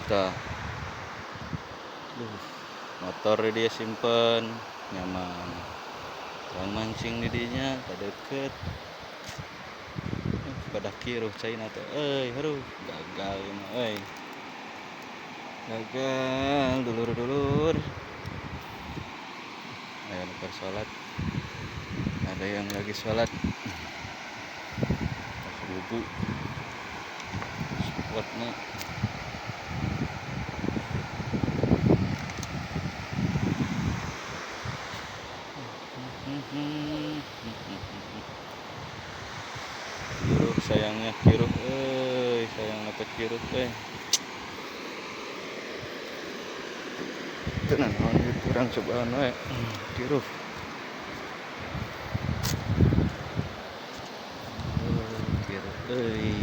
Tah. Duh, motor di dia simpen nyaman. Urang mancing di dinya kadeukeut. Pada kiruh caina teh euy, haruh gagal ieu mah euy. Gagal dulur-dulur. Aya nu keur salat. Ada yang lagi salat. Tos wudu. Spotna. Kiruh sayangnya kiruh euy, sayangna teh kiruh euy. Teu nanaon ieu urang cobaan we kiruh. Kiruh euy.